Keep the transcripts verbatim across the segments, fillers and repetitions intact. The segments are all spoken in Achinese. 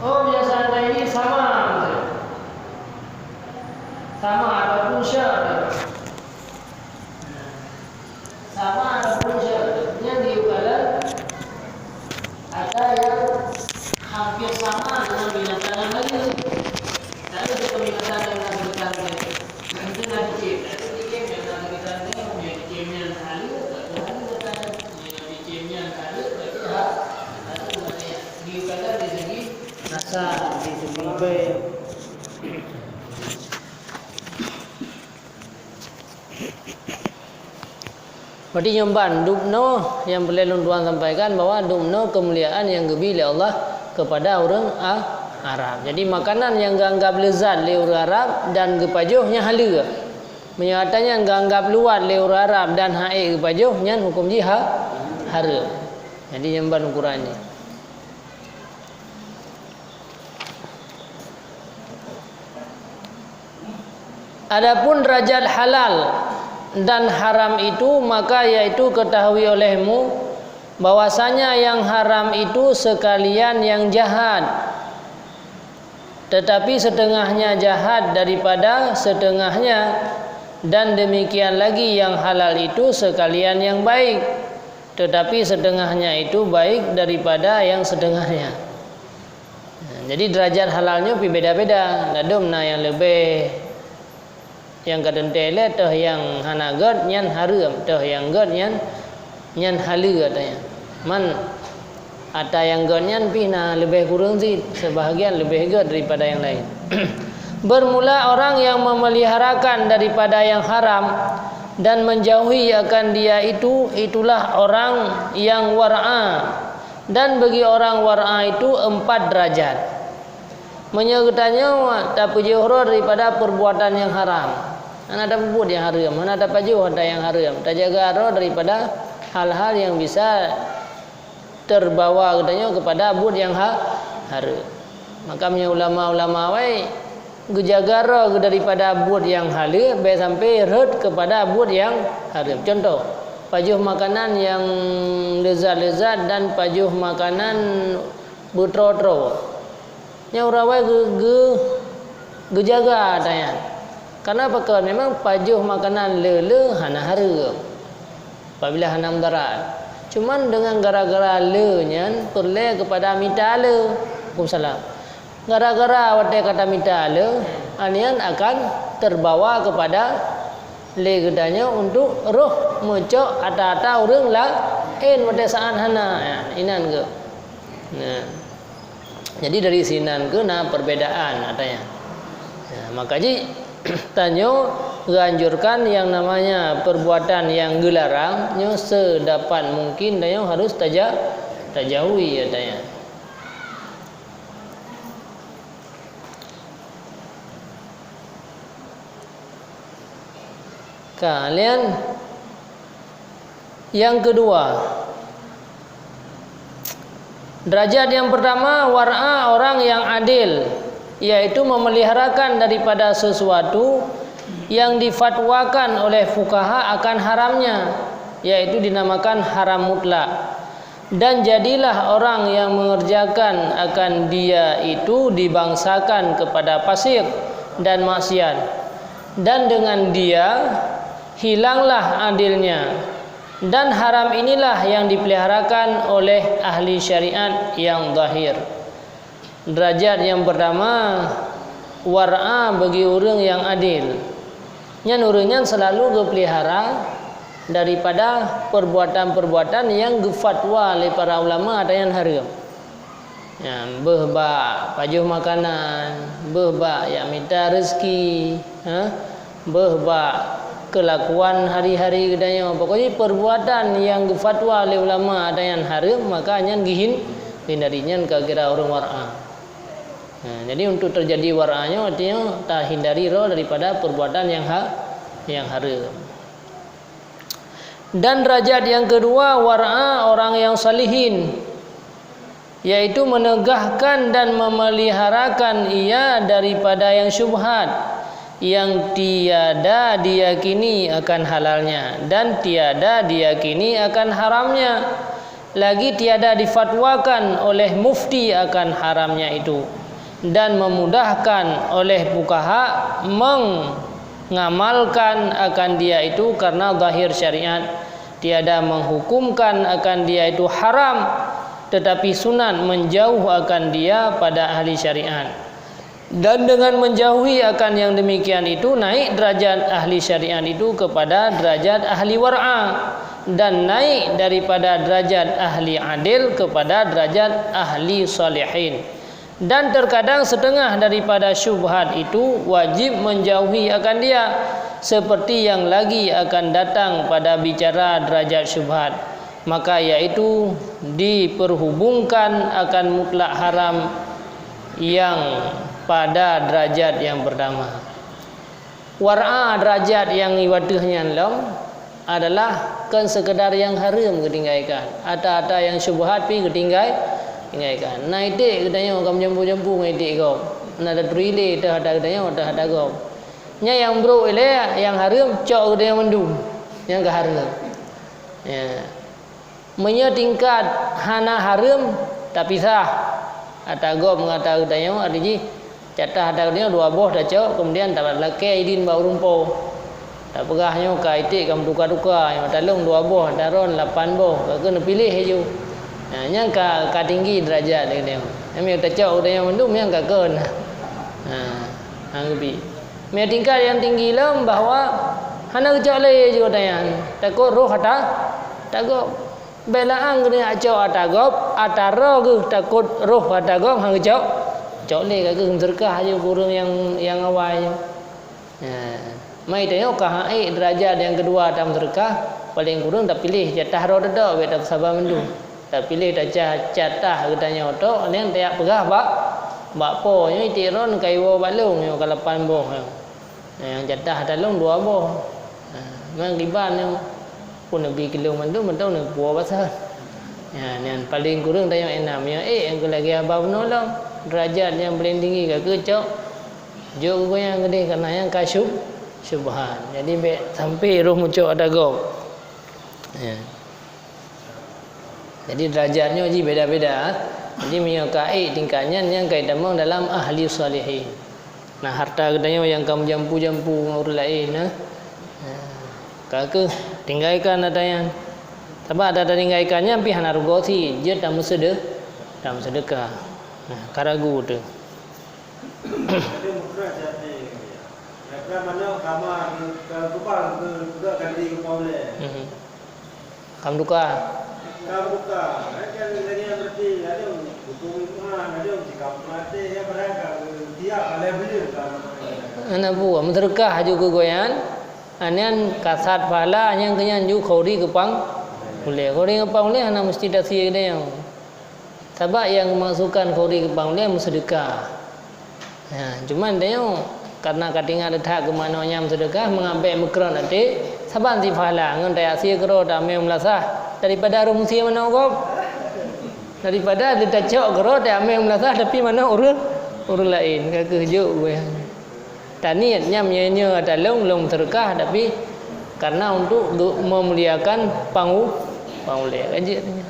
Oh, biasa anda ini sama, sama ataupun sya. Sama ataupun sya. Yang diukalan ada yang hampir sama dengan binatang yang lain. Tapi itu binatang yang lain bukan. Itu nanti cek. Itu cek yang nanti kita tengok, yang cek yang lain, atau lain bukan. Yang cek yang lain, berarti ha, atau mana yang diukalan dari segi rasa, dari segi. Berarti nyoe ban dubnoe nyang peureulée lôn tuan sampaikan bahwa dubnoe keumuliaan nyang geubi lé Allah kepada ureuëng A-, Arab. Jadi makanan nyang geuanggab leuzat lé ureuëng Arab dan geupajoh nyan haleue. Meunyoe ata nyan geuanggab luwat lé ureuëng Arab dan han ék geupajoh, nyan huköm jih ha-, hareuem. Jadi nyan ban ukuran jih. Adapun derajat halal dan haram itu, maka yaitu ketahui olehmu bahwasanya yang haram itu sekalian yang jahat, tetapi setengahnya jahat daripada setengahnya, dan demikian lagi yang halal itu sekalian yang baik, tetapi setengahnya itu baik daripada yang setengahnya. Jadi derajat halal nyoe pi beda-beda. Ladom na nyang leubeh, nyang ka teuntée lé, toh nyang hana gét nyan hareuem, toh nyang gét nyan, nyan haleue ata nyan. Man ata nyang gét nyan pih na leubeh kureueng cit, seubahagian leubeh gét daripada nyang laén. Bermula orang yang memeliharakan daripada yang haram dan menjauhi akan dia itu, itulah orang yang war'a. Dan bagi orang war'a itu empat derajat. Meunyoe geutanyoe tapeujoh droe daripada perbuatan nyang haram, hana tapeubuet nyang hareuem, hana tapajoh ata nyang hareuem, tajaga droe daripada hal-hal nyang bisa terbawa geutanyoe kepada buet nyang ha-, hareuem. Maka meunyoe ulama-ulama awai geujaga droe daripada buet nyang haleue, bék sampai rhot kepada buet nyang hareuem. Contoh, pajoh makanan nyang leuzat-leuzat dan pajoh makanan beutroe-troe. Nyan ureuëng awai geu-, geu-, geujaga ata nyan. Karena pakon, memang pajoh makanan le-le hana hareuem apabila hana mudarat. Cuman dengan gara-gara le nyan peureulée kepada mita le. Waalaikumsalam. Gara-gara watée ka tamita le, ata nyan akan terbawa kepada lé geutanyoe untuk roh meucok ata-ata ureuëng laén watée saát hana. Inan geuh. Nah. Jadi dari sinan geuh na perbedaan ata nyan. Nah, maka jih tanyoe geuanjurkan yang namanya perbuatan yang geularang nyoe seudapat mungkin tanyoe harus taja-, tajauhi ata nyan. Ka, lian. Yang kedua, derajat yang pertama, war'a orang yang adil, yaitu memeliharakan daripada sesuatu yang difatwakan oleh fukaha akan haramnya, yaitu dinamakan haram mutlak. Dan jadilah orang yang mengerjakan akan dia itu dibangsakan kepada fasik dan maksiat, dan dengan dia hilanglah adilnya. Dan haram inilah yang dipeliharakan oleh ahli syariat yang zahir. Derajat nyang peurtama, war'a bagi ureuëng nyang adil. Nyan ureuëng nyan seulalu geupeulihara daripada peurbuatan-peurbuatan nyang geufatwa lé para ulama ata nyan hareuem. Nyan, beuh bak pajoh makanan, beuh bak jak mita reuzeki, ha? Beuh bak keulakuan hari-hari geutanyoe. Pokok jih peurbuatan nyang geufatwa lé ulama ata nyan hareuem, maka nyan geuhin-, geuhindari, nyan ka kira ureuëng war'a. Nah, jadi untuk teujadi war'a nyoe artinya tahindari droe daripada peurbuatan nyang ha-, nyang hareuem. Dan derajat nyang keudua, war'a orang nyang salihin, yaitu menegahkan dan memeliharakan ia daripada nyang syubhat, nyang tiada diyakini akan halalnya dan tiada diyakini akan haramnya. Lagi tiada difatwakan oleh mufti akan haramnya itu, dan memudahkan oleh fuqaha mengamalkan akan dia itu karena zahir syariat, tiada menghukumkan akan dia itu haram, tetapi sunat menjauh akan dia pada ahli syariat. Dan dengan menjauhi akan yang demikian itu, naik derajat ahli syariat itu kepada derajat ahli war'a, dan naik daripada derajat ahli adil kepada derajat ahli salihin. Dan terkadang setengah daripada syubhat itu wajib menjauhi akan dia, seperti yang lagi akan datang pada bicara derajat syubhat, maka yaitu diperhubungkan akan mutlak haram yang pada derajat yang pertama. War'a derajat nyang iwateuh nyan lom adalah kon sekedar nyang hareuem geutinggaikan. Ata-ata nyang syubhat pih geutinggai, tinggai kan. Na iték geutanyoe ka meujampu-jampu ngon iték gob. Na taturi lé teuh ata geutanyoe teuh ata gob. Nyan nyang brok ilée nyang hareuem cok geutanyoe mandum. Nyang ka hareuem. Ya. Meunyoe tingkat hana hareuem, tapisah. Ata gob ngon ata geutanyoe, arti jih, jatah ata geutanyoe dua boh tacok, keumudian talakée idin bak ureuëng po. Tapeugah nyoe ka iték ka meutuka-tuka, nyoe talông dua boh, ata droen lapan boh, ka keuh neupiléh laju. Nah, nyan ka, ka tinggi derajat geutanyoe. Nyan meunyoe tacok geutanyoe mandum, nyan ka keuh na. Nah, hang geubi. Meunyoe tingkat nyang tinggi lom bahwa hana geucok lé laju ata nyan, takot roh ata, ata gob. Bela-ang geutanyoe cok ata gob, ata roh geuh takot roh ata gob hana geucok. Cok lé ka keuh meuseudeukah laju keu ureuëng nyang, nyang awai nyoe. Nah, mai tanyoe ka han ék derajat nyang keudua tameuseudeukah, paleng kureueng tapiléh jatah droe dudoe bék tapeusaban mandum. Tapiléh taca-, jatah geutanyoe tok, nyan tajak peugah bak, bak po nyoe iték droen ka iwoe bak lông nyoe ka lapan boh nyoe. Nyang jatah ata lông dua boh. Ha, ngon kiban nyoe. Pun neubi keu lông mandum, mantong neupuwoe basa. Nyan, nyan paleng kureueng tanyoe enam. Nyoe ék nyang keu lagée haba bunoe lom. Derajat nyang paleng tinggi ka keuh cok. Jok keu gobnyan keudeh, kareuna nyan ka syub-, syubhat. Jadi bék sampai roh meucok ata gob. Ya. Jadi derajat nyoe jih beda-beda. Jadi meunyoe ka ék tingkat nyan, nyan ka itamong dalam ahli salihin. Nah, harta geutanyoe nyang ka meujampu-jampu ngon ureuëng laén, nah. Nah, ka keuh tinggai kan ata nyan. Sabab ata tatinggai kan nyan pih hana rugoe sie, jeuet tameuseude-, tameuseudeukah. Nah, ka ragu teuh. Jadi meukeurah jati. Ya, kan manok kama ke, ke kubang ke, ke ganti ke pauleh. Mhm. Kam duka. Kam duka. Kan lagi yang berarti ada hukum iman, ada sikap mati, ya, padahal kan tiap ada beli kan. Anak buah meuseudeukah aju keu gobnyan. Nyan kasat pahala nyang keu nyan ju khauri keupang ulée. Khauri keupang ulée hana meusti tasie geutanyoe. Sabab nyang geumaksudkan khauri keupang ulée meuseudeukah. Ha, cuman tanyoe, kareuna ka teuingat that keu manok nyan meuseudeukah, mangat bék meukrot até, saban sie pahala ngon tajak sie keudroe tamé meulasah daripada roh meusie manok gob. Daripada tacok keudroe tamé meulasah tapi manok ureuëng, ureuëng laén, ka keuh jok wéh. Taniet nyan meunyoe ata lông, lông meuseudeukah, tapi kareuna untuk geu-, meumuliakan pang u-, pang ulée. Ka jeuet nyan.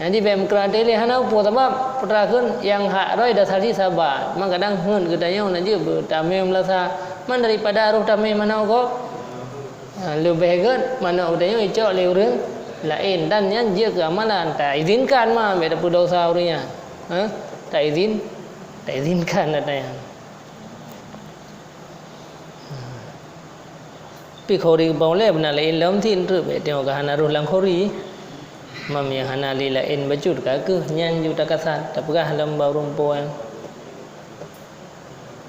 Jadi bék meukrot até lé hana peue, sabab peue teuma kheun nyang hak roh dasar jih saban. Man kadang kheun geutanyoe na jeuet beutamé meulasah, man daripada roh tamé manok gob. Ha, leubeh gét manok geutanyoe icok lé ureuëng laén dan nyan jeuet keu amalan. Taizinkan ma bék tapeudosa ureuëng nyan. Ha? Taizin, taizinkan ata nyan. Pi khauri bak ulée beuna laén lom cit treuk bék teuh ka hana roh lam khauri. Mam nyang hana lé laén bacut ka keuh nyan ju takasat, tapeugah lom bak ureuëng po nyan.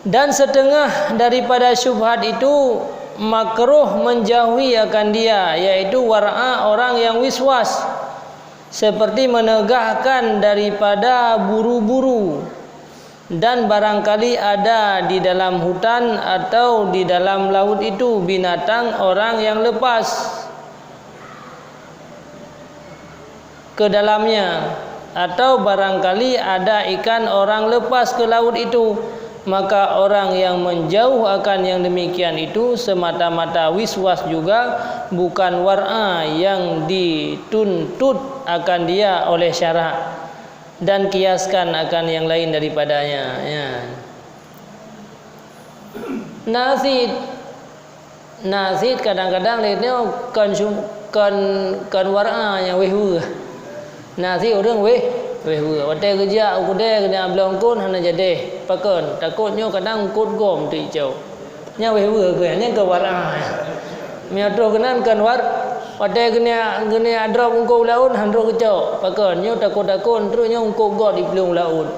Dan setengah daripada syubhat itu makruh menjauhi akan dia, yaitu wara' orang yang wiswas, seperti menegahkan daripada buru-buru. Dan barangkali ada di dalam hutan atau di dalam laut itu binatang orang yang lepas ke dalamnya, atau barangkali ada ikan orang lepas ke laut itu, Maka orang yang menjauh akan yang demikian itu semata-mata wiswas juga, bukan war'a yang dituntut akan dia oleh syarak, dan kiaskan akan yang lain daripadanya. Ya. Nasid, nasid kadang-kadang lé nyoe kon, kon, kon war'a nyang wéh weueh. Na sit ureuëng wéh, wéh weueh. Watée geujak u keudée keuneuk bloe eungkôt hana jadeh. Pakon? Takot nyoe kadang eungkôt gob teuk icok. Nyan wéh weueh keuh, nyan keu war'a. Meunyoe troh keunan kon war, watée keuneuk, keuneuk adrop eungkôt u laôt, han troh geucok. Pakon? Nyoe takot-takot, troh nyoe eungkôt gob iplueng u laôt.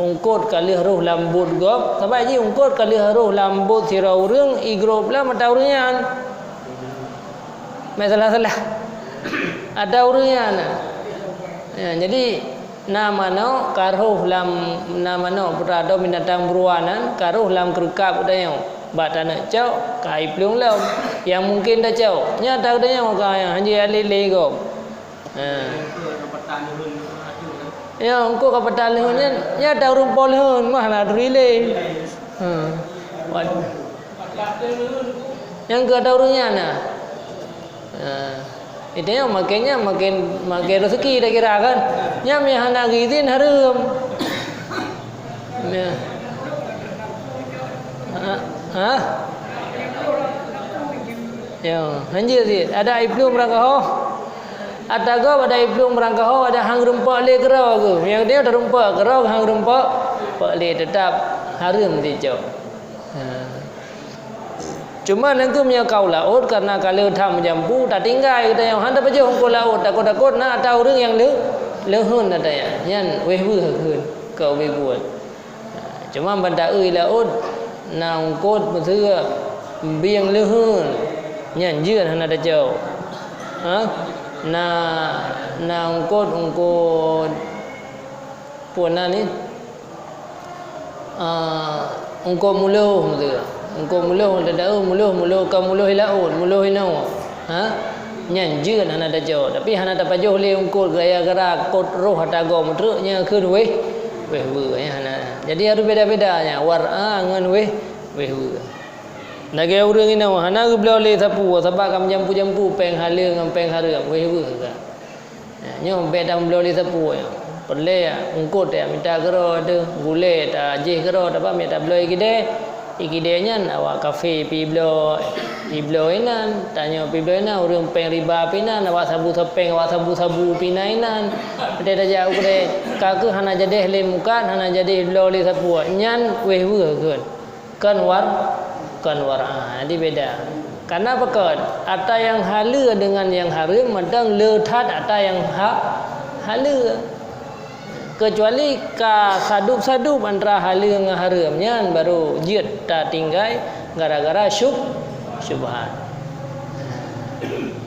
Eungkôt ka lheueh rôh lam bot gob, sabab jih eungkôt ka lheueh rôh lam bot sidroe ureuëng, igrôp lam ata ureuëng nyan. Meusalah-salah. Ata ureuëng nyan. Ya, jadi, na manok ka rôh lam, na manok putra atau binatang buruan nan ka rôh lam keureukab geutanyoe. Bak taneuk cok, ka iplueng lom. Nyang mungken tacok, nyang ata geutanyoe ka nyang hanjeuet alé lé gob. Ha. Ya, eungkôt ka patah leuheun nyan, nyang ata ureuëng po leuheun, mah na turi lé. Ha. Wat-, nyang keu ata ureuëng nyan na. Ha. Itu nyang makin, nyang makin, makin rezeki dah kira kan. Nyang meuhana geuizin hareuem. Ya. Ha? Ha? Ya, hanjeuet sit. Ada iplueng meurangkaho. Ata gob ada iplueng meurangkaho, ada han geurumpok lé keudroe geuh. Nyang dia tarumpok keudroe han geurumpok, pok lé teutap hareuem sit cok. Ha. Cuma nangkeuh meunyoe ka u laôt, karena ka lheueh that meujampu, tatinggai geutanyoe, han tapajoh eungkôt laôt, takot-takot na ata ureuëng nyang leu-, leuheun ata nyan. Nyan wéh weueh kheun, ka ubé buet. Cuma ban ta-eu i laôt, na eungkôt meuseue bieng leuheun, nyan jeuet hana tacok. Ha? Na, na eungkôt, eungkôt peue nan nyan? Ah, eungkôt muloh meuseue. Eungkôt muloh, ta-eu muloh, muloh ka muloh i laôt, muloh inoe. Ha? Nyan jeuet hana tacok, tapi hana tapajoh lé eungkôt gara-gara kot rôh ata gob meutreuk nyan kheun wéh, wéh weueh, nyan hana. Jadi harôh beda-beda nyan, war'a ngon wéh, wéh weueh. Lagée ureuëng inoe hana geubloe lé sapeue, sabab ka meujampu-jampu péng haleue ngon péng hareuem, wéh weueh ka. Nyoe bék tabloe lé sapeue nyoe. Peureulée eungkôt ya mita keudroe teuh, gulée tajih keudroe, tabam ya tabloe i keudée. I keudée nyan awak kafé pih bloe, ibloe inan, tanyoe pih bloe inan, ureuëng péng riba pih inan, awak sabu sapéng, awak sabu-sabu pih na inan. Watée tajak u keudée, ka keuh hana jadeh lé mukat, hana jadeh bloe lé sapeue, nyan wéh weueh kheun. Kon war-, kon war'a. Jadi beda. Karena pakon? Ata nyang haleue deungon nyang hareuem mantong le that ata nyang ha-, haleue. Keucuali ka sadup-sadup antara haleue ngon hareuem, nyan baru jeuet tatinggai gara-gara syub-, syubhat.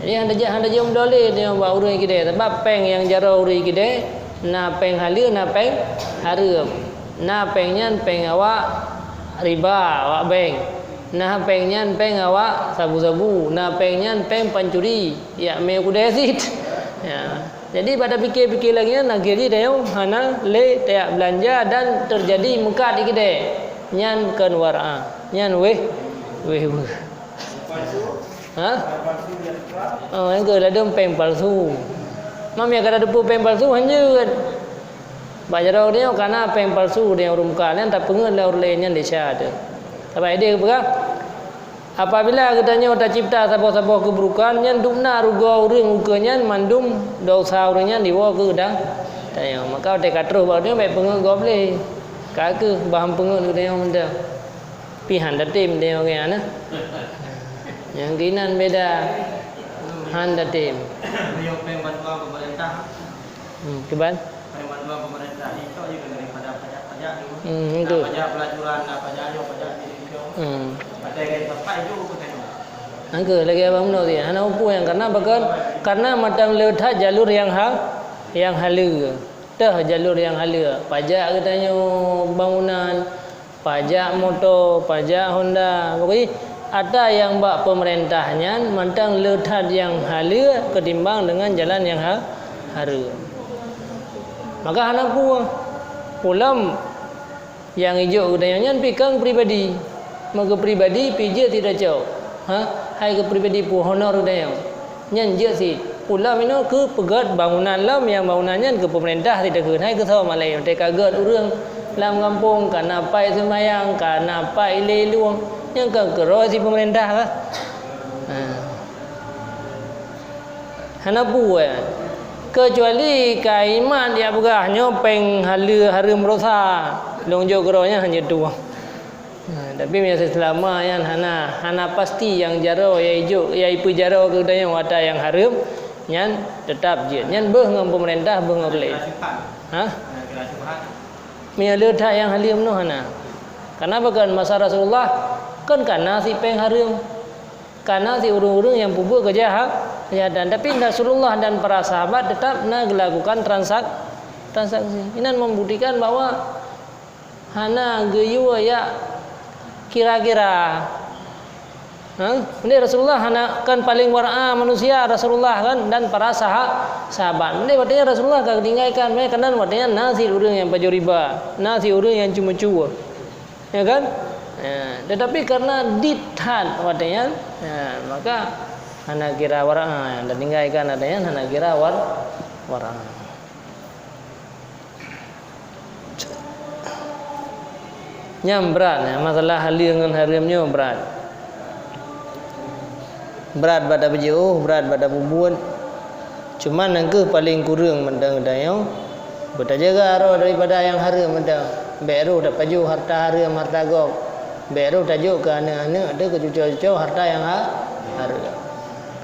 Jadi hana jeuet, hana jeuet meudolé nyoe bak ureuëng keudée, sabab péng nyang jaroe ureuëng keudée na péng haleue, na péng hareuem. Na péng nyan péng awak riba, awak bank. Na péng nyan péng awak sabu-sabu, na péng nyan péng pancuri, jak mé u keudée cit. Ya. Jadi bak tapike-pike lagée nyan, akhé jih tanyoe hana lé tajak beulanja dan teujadi meukat di keudée. Nyan kon war'a, nyan wéh, wéh weueh. Ha? Oh, nyang keu ladôm péng palsu. Mam nyang ka tateupeue péng palsu, hanjeuet. Bak jaroe geutanyoe ka na péng palsu nyang ureuëng meukat, nyan tapeungeut lé ureuëng laén nyan desya teuh. Sabab idéh geupeugah, apabila geutanyoe tacipta saboh-saboh keuburukan, nyan dubna rugoe ureuëng ukeue nyan mandum desya ureuëng nyan diwoe keu geutanyoe. Maka watée ka troh bak geutanyoe bék peungeut gob lé. Ka keuh bah peungeut geutanyoe mantong. Pih han tatem tanyoe nyan na. Nyang keunan beda. Han tatem. Meunyoe péng bantuan pemerintah, hmm, kiban? Péng bantuan pemerintah itu juga daripada pajak-pajak tu. Hmm, itu. Nah, pajak pelacuran, nah, pajak ayo, pajak di itu. Hmm. Pakai gaya bapak itu bukan itu. Angka lagi abang menurut dia. Hana upu yang karena bakal, karena mantong le that jalur yang ha-, yang haleue. Teuh jalur yang haleue. Pajak geutanyoe bangunan, pajak moto, pajak Honda. Pokok jih, ata nyang bak peumeurintah nyan mantong le that nyang haleue keutimbang deungon jalan nyang ha-, hareuem. Maka hana peue. Ulôn Nyang ijok geutanyoe nyan pi keu pribadi. Meukeu pribadi pi jeuet sit tacok. Ha? Hai keu pribadi peue honor geutanyoe. Nyan jeuet sit. Pula minoe keu peugöt bangunan lom, nyang bangunan nyan keu peumeurintah sit takheun. Hai keu soe malée, teuka gét ureuëng lam gampông, ka na pai seumayang, ka na pai ilée ilueng. Nyan kan keurôi sit peumeurintah ka. Ha. Hana peue. Keucuali ka imat jak peugah nyoe péng haleue hareuem rosa. Lôn jok keudroe nyan hana tueng. Ha, tapi meunyoe seuseulama nyan hana, hana pasti nyang jaroe, nyang ijok, nyang ipeujaroe keu geutanyoe ata nyang hareuem, nyan teutab jeuet. Nyan beuh ngon peumeurintah, beuh ngon ureuëng laén. Ha? Meunyoe le that nyang haleue meunoe hana. Kareuna pakon masa Rasulullah, kon ka na sit péng hareuem. Ka na sit ureuëng-ureuëng nyang peubuet keujaha-, keujahatan. Tapi Rasulullah dan para sahabat teutab na geulakukan transak-, transaksi. Inan membuktikan bahwa hana geuyue jak kira-kira. Ha? Jadi Rasulullah hana, kan paling wara' manusia Rasulullah kan dan para saha-, sahabat. Jadi watée nyan Rasulullah ka tinggai kan, makanya keunan watée nyan na sit ureuëng nyang pajoh riba, na sit ureuëng nyang ceumeucue. Ya kan? Ya, tetapi karena dit that watée nyan, ya, maka hana kira wara', ha, nyang tatinggai kan watée nyan hana kira war-, wara'. Nyan brat, ya, masalah haleue ngon hareuem nyoe brat. Brat bak tapeujiôh, brat bak tapeubuet. Cuman nyang kheueh paleng kureueng mantong geutanyoe, beutajaga droe daripada nyang hareuem mantong. Bék rôh tapajoh hareuta hareuem, hareuta gob. Bék rôh tajok keu aneuk-aneuk teuh, keu cucoe-cucoe hareuta nyang ha-, hareuem.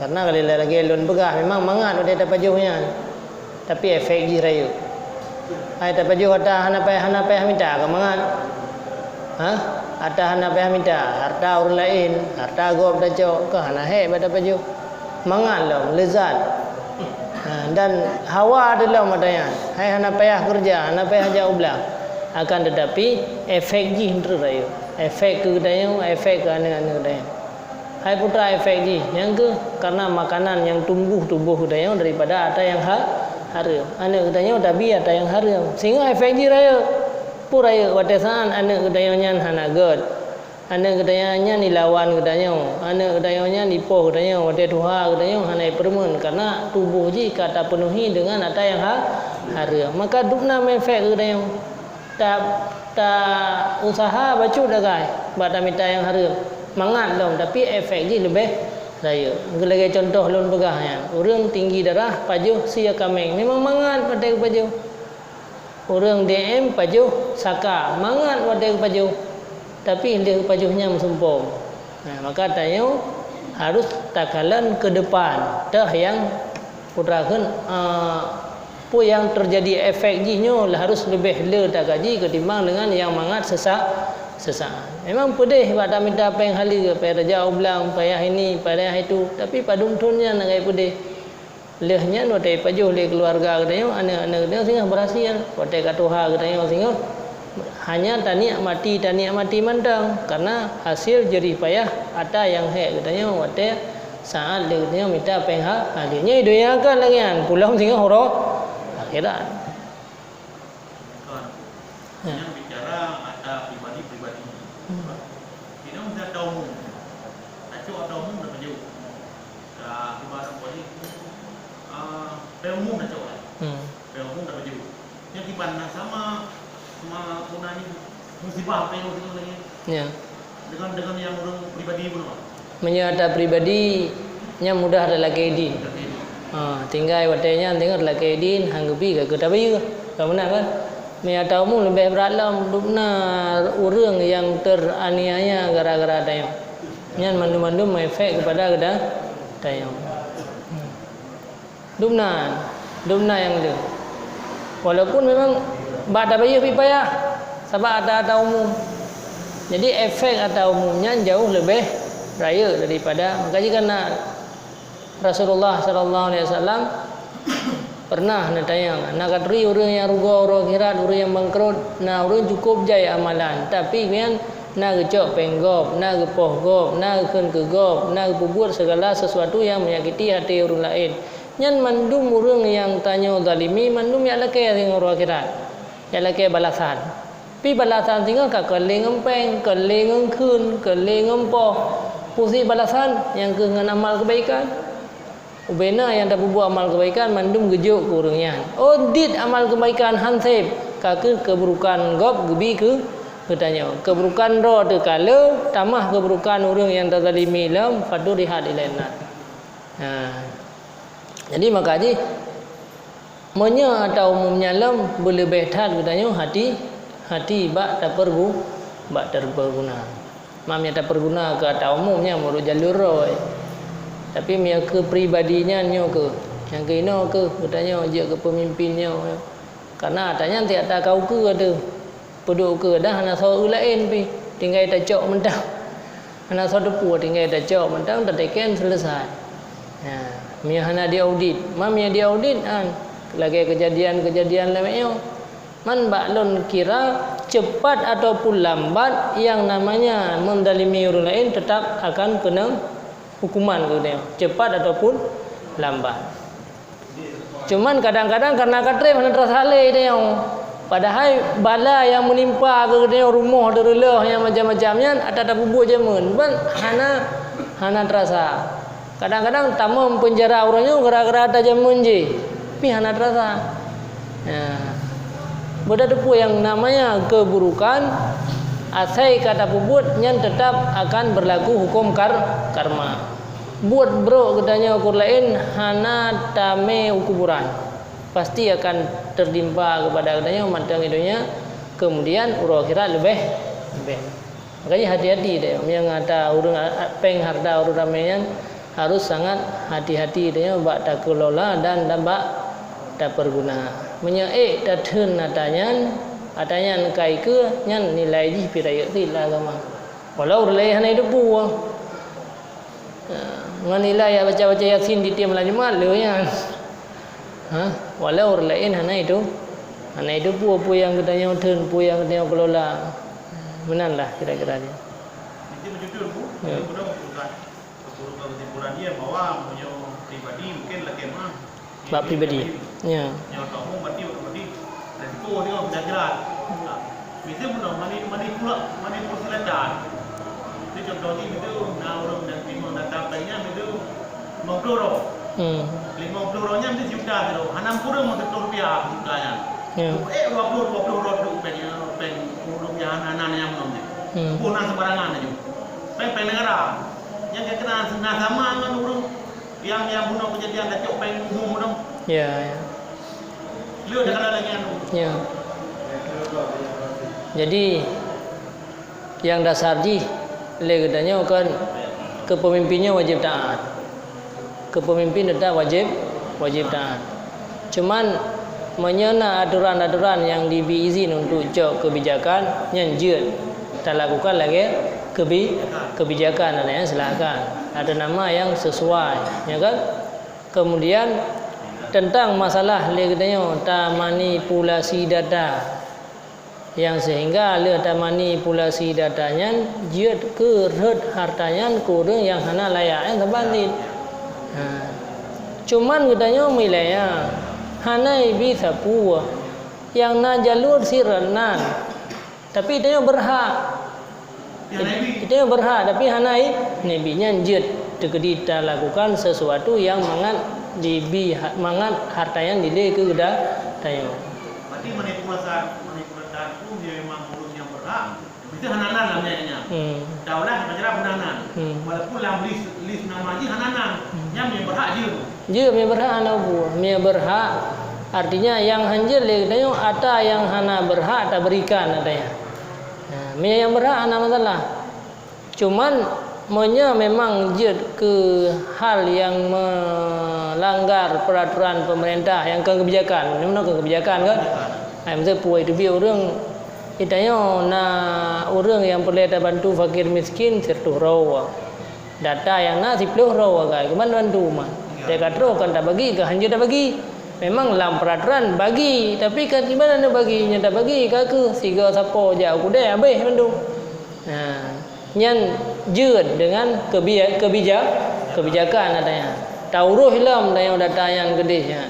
Karena lagée lôn peugah, memang mangat watée tapajoh nyan. Tapi efek jih rayeuk. Hai tapajoh ata hana payah, hana payah mita ka mangat. Ha? Ata hana payah mita, hareuta ureuëng laén, hareuta gob tacok, ka hana hék bak tapajoh. Mangat lom, leuzat. Ha, dan hawa teuh lom ata nyan. Hai hana payah keureuja, hana payah jak u blang. Akan teutapi, efek jih treuk rayeuk. Efek keu geutanyoe, efek keu aneuk-aneuk geutanyoe. Hai peue treuk efek jih, nyang kheueh karena makanan nyang tumbuh tuboh geutanyoe daripada ata nyang ha-, hareuem. Aneuk geutanyoe tabi ata nyang hareuem, sehingga efek jih rayeuk. Peue rayeuk watée saát aneuk geutanyoe nyan hana gét. Aneuk geutanyoe nyan ilawan geutanyoe. Aneuk geutanyoe nyan ipoh geutanyoe, watée tuha geutanyoe hana ipeureumeun karena tuboh jih ka tapeunuhi deungon ata nyang ha-, hareuem. Maka dubna meuefek keu geutanyoe. Ta, ta useuha bacut sagai bak tamita nyang hareuem. Mangat lom, tapi efek jih leubeh rayeuk. Lagée cuntoh lôn peugah nyan, ureuëng tinggi darah pajoh sie kaméng, memang mangat watée geupajoh. Ureuëng D M pajoh saka, mangat watée geupajoh. Tapi lheueh geupajoh nyan meusumpom. Nah, maka tanyoe harus takalon keu depan, teuh nyang Peue treuk kheun, eh, peue nyang teujadi efek jih nyoe harôh leubeh le takaji keutimbang deungon nyang mangat sesa-, sesaat. Memang peudeh bak tamita péng haleue, payah tajak u blang, payah ini, payah itu, tapi padum thon nyan lagée peudeh. Lheueh nyan watée pajoh lé keuluwarga geutanyoe, aneuk-aneuk geutanyoe singoh beurhasil, watée ka tuha geutanyoe singoh hanya tanikmati, tanikmati mantong, karena hasil jerih payah ata nyang hék geutanyoe watée saát lé geutanyoe mita péng ha-, haleue. Nyoe i donya kan lagée nyan, peue lom singoh uroe akhirat. Kon. Ya. Nyan bicara ata pribadi-pribadi. Hmm. Inong ata umum. Tacok ata umum dah pajoh. Dah kiban ata pribadi, ah, ata umum tacok lah. Hmm. Ata umum dah pajoh. Nyan kiban na sama, sama guna ni musibah ata umum lagi. Ya. Dengan, dengan yang ureuëng pribadi pun apa? Meunyoe ata pribadi, nyan mudah talakée idin. Ha, tinggai watée nyan teungoh talakée idin, han geubi ka keu tabayeue. Ka meunan kan? Meunyoe ata umum leubeh brat lom, dubna ureuëng nyang teraniaya gara-gara ata nyoe. Nyan mandum-mandum meuefek keupada geuda-, ata nyoe. Hmm. Dubna, dubna nyang le. Walaupun memang bak tabayeue pih payah, sabab ata-ata umum. Jadi efek ata umum nyan jauh leubeh rayeuk daripada, maka jih kan na Rasulullah sallallahu alaihi wasallam pernah neutanyong, na katuri ureuëng nyang rugoe uroe akhirat, ureuëng nyang bangkrot, na ureuëng cukup jai amalan, tapi nyan na geucok péng gob, na geupoh gob, na geukheun keu gob, na geupeubuet segala sesuatu nyang menyakiti hati ureuëng laén. Nyan mandum ureuëng nyang tanyoe zalimi, mandum jak lakée singoh uroe akhirat. Jak lakée balasan. Tapi balasan singoh ka keu lé ngon péng, keu lé ngon kheun, keu lé ngon poh. Peue sit balasan nyang keuh ngon amal keubaikan. Ubena nyang tapeubuet amal keubaikan mandum geujok keu ureuëng nyan. Oh, dit amal keubaikan han sép, ka keuh keuburukan gob geubi keu geutanyoe. Keuburukan droe teuka le, tamah keuburukan ureuëng nyang tazalimi lom, fadurihat ilaihin nar. Nah. Jadi maka jih, meunyoe ata umum nyan lom, beuleubeh that geutanyoe hati, hati bak tapeurgu-, bak tapeurguna. Mam nyang tapeurguna keu ata umum nyan meunurot jalur roh. Tapi meunyoe keu pribadi nyan nyoe keuh, nyang keu inoe keuh geutanyoe jeuet keu peumimpin nyoe. Karena ata nyan tiep ata ka ukeue teuh. Peuduek ukeue dah hana soe laén pih, tinggai tacok mantong. Hana soe teupeu, tinggai tacok mantong, tateken seuleusai. Ya, meunyoe hana diaudit, ma meunyoe diaudit, an, lagée keujadian-keujadian lagée nyoe. Man bak lôn kira, cepat ataupun lambat, yang namanya menzalimi ureuëng laén tetap akan keunong hukuman geutanyoe, cepat ataupun lambat. Cuman kadang-kadang karena ka treb hana teurasa lé geutanyoe. Padahai bala nyang meunimpa keu geutanyoe, rumoh teureulôh nyang macam-macam nyan ata tapeubuet jameun, ban hana, hana teurasa. Kadang-kadang tamong peunjara uroe nyoe gara-gara ata jameun jih, pih hana teurasa. Ya. Beutateupeue nyang namanya keuburukan, asai ka tapeubuet nyan teutap akan beurlaku huköm kar-, karma. Buet brok geutanyoe keu ureuëng laén hana tamé u kuburan. Pasti akan teutimpa keupada geutanyoe mantong di donya, keumudian uroe akhirat leubeh, leubeh. Makajih hati-hati deh, meunyoe ata ureuëng a-, a-, péng hareuta ureuëng ramé nyan harôh sangat hati-hati tanyoe bak takeulola dan, dan bak tapeurguna. Meunyoe ék tatheun ata nyan, ata nyan ka ikeue, nyan nilai jih pih rayeuk cit lam agama. Walau ureuëng laén hana jiteupeue. Ha, ngon nilai jak baca-baca Yasin di tieb malam Jumat, le nyan. Ha, walau ureuëng laén hana itu, hana itu peue-peue nyang geutanyoe theun, peue nyang geutanyoe keulola. Meunan lah kira-kira nyan. Itu betul, Bu. Ya. Itu betul, Bu. Kesimpulan dia bahwa meunyoe pribadi mungkin lakée meuah. Bak pribadi. Ya. Nyoe teuh berarti, berarti resiko dia sudah jelas. Misal pula mani-, manipula-, manipulasi data. Jadi contoh ni, misal na ureuëng dan terima data bank nyan, misal lima puluh droe. Hmm. Lima puluh droe nyan misal juta tu. Hana kurang satu rupiah juta nyan. Ya. Eh, dua puluh, dua puluh droe tu bank, bank rupiah hana, hana nyang belum ni. Hmm. Bukan sembarangan aja. Bank, bank negara. Yang kena sama dengan ureuëng Yang, yang bunoe keujadian tacok péng muhom bunoe. Ya, ya. Le dah kena lagée nyan. Ya. Jadi, nyang dasar jih lé geutanyoe kan, keu peumimpin nyoe wajéb taát. Keu peumimpin teutap wajéb, wajéb taát. Cuman, meunyoe na aturan-aturan nyang jibi izin untuk cok keubijakan, nyan jeuet talakukan lagée keubi-, keubijakan, ada nyang silakan. Ada nama nyang sesuai, ya kan? Kemudian, tentang masalah lé geutanyoe tamanipulasi data. Nyang seuhingga lheueh tamanipulasi data nyan jeuet keu rhot harta nyan keu ureuëng nyang hana layak, nyan saban cit. Ha. Cuman geutanyoe meulée nyan hana ibi sapeue nyang na jalur sirat nan, tapi tanyoe beurhak. Kita yang berhak, tapi hana i-, Nabi nyan jeuet teukeudi talakukan sesuatu nyang mangat dibi ha-, mangat harta nyan dilé keu geuda-, tanyoe. Berarti manipulasi, manipulasi tu dia memang ureuëng nyang berhak. Itu hana nan lam ayat nyan. Hmm. Daulah negara hana nan. Hmm. Walaupun lam list, list nama jih hana nan. Hmm. Nyan yang berhak jeuet. Jeuet, meunyoe berhak hana peue. Meunyoe berhak, artinya nyang hanjeuet lé geutanyoe ata nyang hana berhak taberikan ata nyan. Nah, meunyoe nyang berhak hana masalah. Cuman, meunyoe memang jeuet keu hal nyang meulanggar peuraturan peumeurintah nyang kon keubijakan, nyoe kon keubijakan kan? Hai, miseu peue teubiet ureuëng, geutanyoe na ureuëng nyang peureulée tabantu fakir miskin siratoh droe. Data nyang na siploh droe wagai, keuman bantu man. Ya. Teuka troh kan tabagi, ka hanjeuet tabagi. Memang lam peuraturan bagi, tapi kan di mana neubagi, nyang tabagi ka keuh sigoe sapo jak u keudée habéh bandum. Nah, nyan jeuet deungon keubi-, keubija-, keubijakan ata nyan. Tauroh lom tanyoe data nyan keudeh nyan.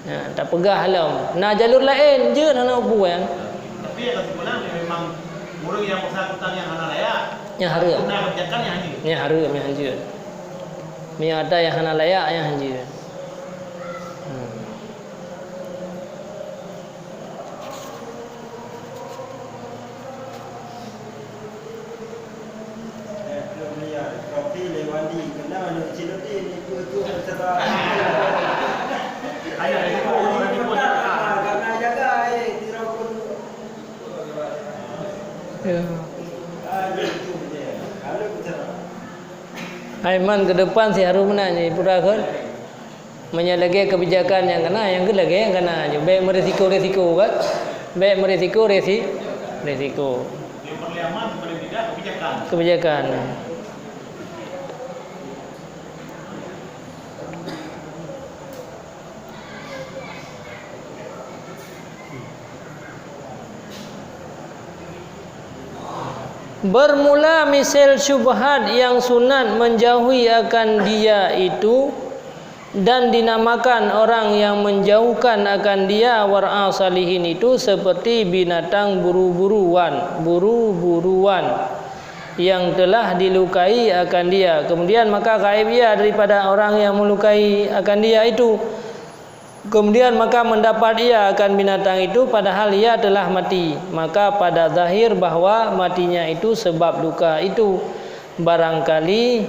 Nah, tapeugah lom. Na jalur laén jeuet hana peue nyan. Ureuëng nyang bersangkutan nyang hana layak, nyang hareuem. Guna kebijakan nyang hanjeuet. Nyang hareuem, nyang hanjeuet. Meunyoe ada nyang hana layak, nyang hanjeuet. Hmm. Ya. Hai man, ke depan si harôh meunan jih, peue takheun? Meunyoe lagée kebijakan nyang kana, nyang keu lagée nyang kana. Bék meurisiko-risiko kan? Bék meurisiko-risi-, risiko. Kebijakan. Bermula misal syubhat yang sunat menjauhi akan dia itu, dan dinamakan orang yang menjauhkan akan dia war'a salihin itu seperti binatang buru-buruan, buru-buruan yang telah dilukai akan dia. Kemudian maka gaib ia daripada orang yang melukai akan dia itu. Kemudian maka mendapat ia akan binatang itu padahal ia telah mati. Maka pada zahir bahwa matinya itu sebab luka itu. Barangkali